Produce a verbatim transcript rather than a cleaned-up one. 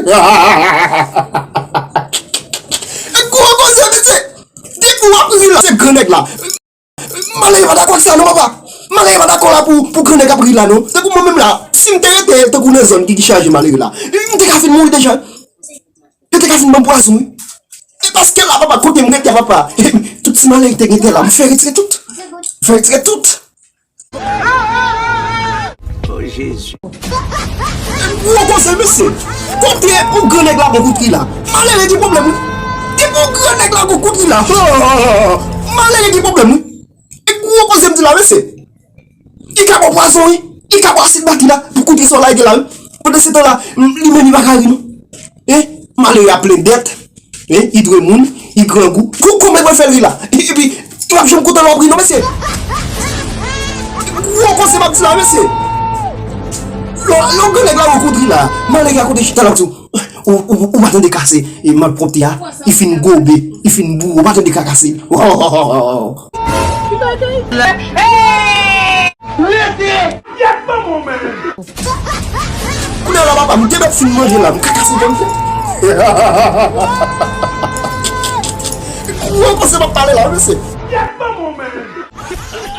E gwo koze, mesye. Depi w ap ri la, se gran nèg la. Malere pa dakò ak sa non, papa. Malere pa dakò la pou, pou gran nèg ap ri la non. Tankou mwen menm la, si m te rete tankou nan zòn ki, ki chaje malere la, m te ka fin mouri deja. Yo te ka fin ban m pwazon, wi. E paske la, papa, kote m rete a, papa, tout ti malere te gentan la, m fè retire tout. M fè retire tout. Oh, Jezi. Gwo koze, mesye. Kote yon gran nèg la gon kout ri la? Malere gen pwoblèm, wi. Depi yon gran nèg la gon kout ri la, malere gen pwoblèm, wi. E gwo koze m di la, mesye. Li ka ba w pwazon, wi. Li ka ba w asid bati la pou kout ri sa w lage la, wi. Pandan se tan la, li menm li pa ka ri, non. Hein? Malere a plen dèt. Hein? Li dwe moun, li grangou. Kou, kòman l pral fè l ri la? Epi, li p ap janm kontan lè w ap ri, non, mesye. Gwo koze m ap di la, mesye. Lè yon gran nèg la gon kout ri la, malere a kote chita la, ou, ou, ou pa tande kase, e malpwòpte a, li fin gobe, li fin boure, ou pa tande krakase. Rete! Yèt manman w menm! Kounye a la, papa, m te mèt fin manje la, m krakase kòm fè. Gwo koze m ap pale la, mesye. Yèt manman w menm!